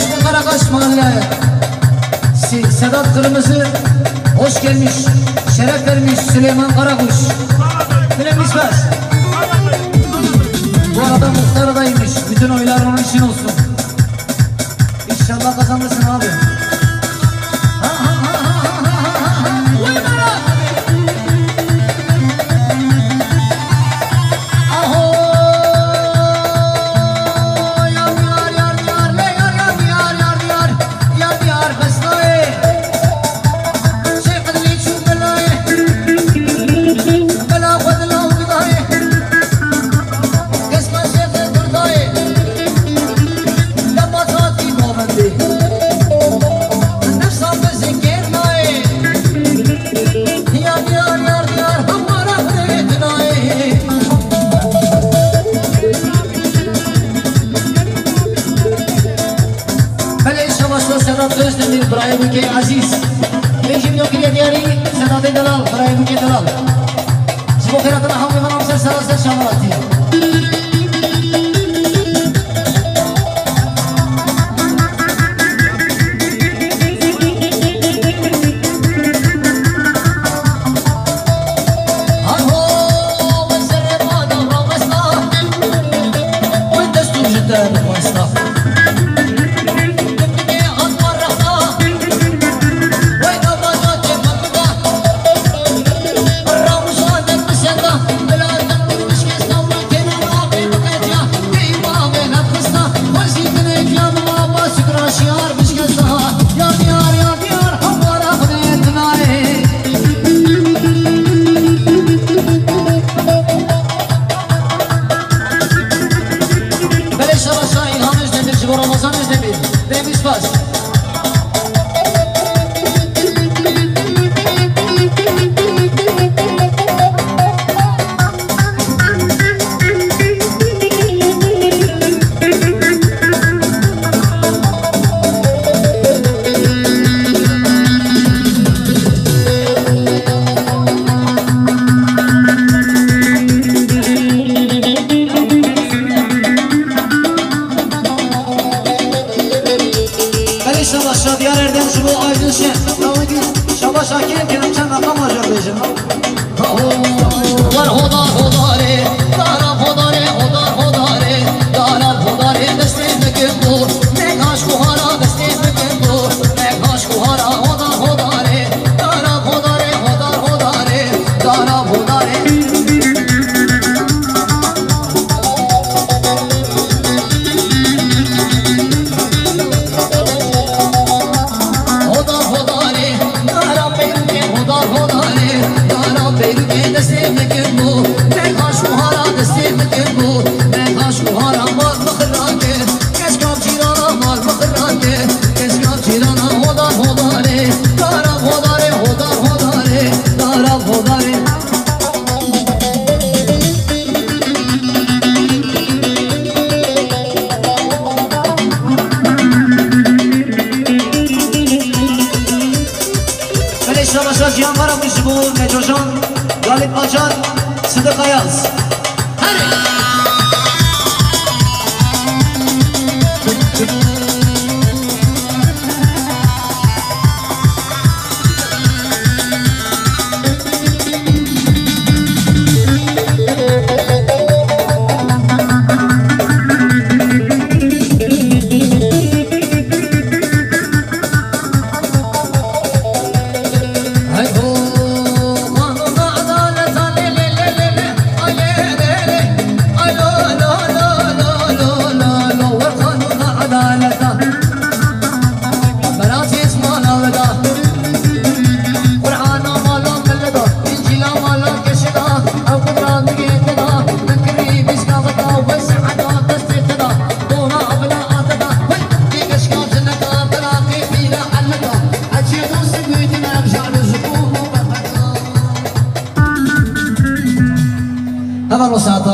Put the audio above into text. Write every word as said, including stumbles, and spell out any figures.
Karakaş Mahalle. Si-, Sedat Kırmızı, hoş gelmiş, şeref vermiş Süleyman Karakuş. Bilemiş bas. Bu arada muhtar adaymış. Bütün oylar onun için olsun. İnşallah kazanırsın abi. Aho! Yar, yar, yar, yar, le yar, yar, yar, yar, yar, yar, yar, besnaye. Şêxidilî çû belayê, bela xwe di nav gidayê. Kesma şêxê kurdayê, lema tatî bavendê. Nefsa bi zikêr nayê. Diyar, diyar, diyar, diyar, hemara xwe dinayê. Belê şabaş bo Sedat Özdemir, birayê bûkê ezîz. Vê jî vîdeo kiriye diyarî Sedatê delal, birayê bûkê delal. Ji bo xêratina hewlê me ser sera ser şabalatî. Belê şabaş İlham Özdemir, ji bo Ramazan Özdemir. Demir spas. Belê şabaş Şadiyar Erdem ji bo Aydın Şen. Lawikî şabaş Akîn kirim çend meqam ajar bêjin. Hodar hodar e, dara hodar e, hodar hodar e, dara hodar e, destê bikin bo, nekaş kuhara destê bikin bo, nekaş kuhara hodar hodar e, dara hodar e, hodar hodar e, dara hodar e. Hodar hodar e, dara peyruke, hodar hodar e, dara peyruke destê bikin bo, nekaş kuhara destê bikin bo, nekaş kuhara mal mixirake, keşka cîrana mal mixirake, keşka cîrana hodar hodar e, dara hodar e, hodar hodar e, dara hodar e. Belê şabaşa Cihan Karakuş ji bo Necocan, Galip Acar, Sıdık Ayaz. Hadi. Heval o saata.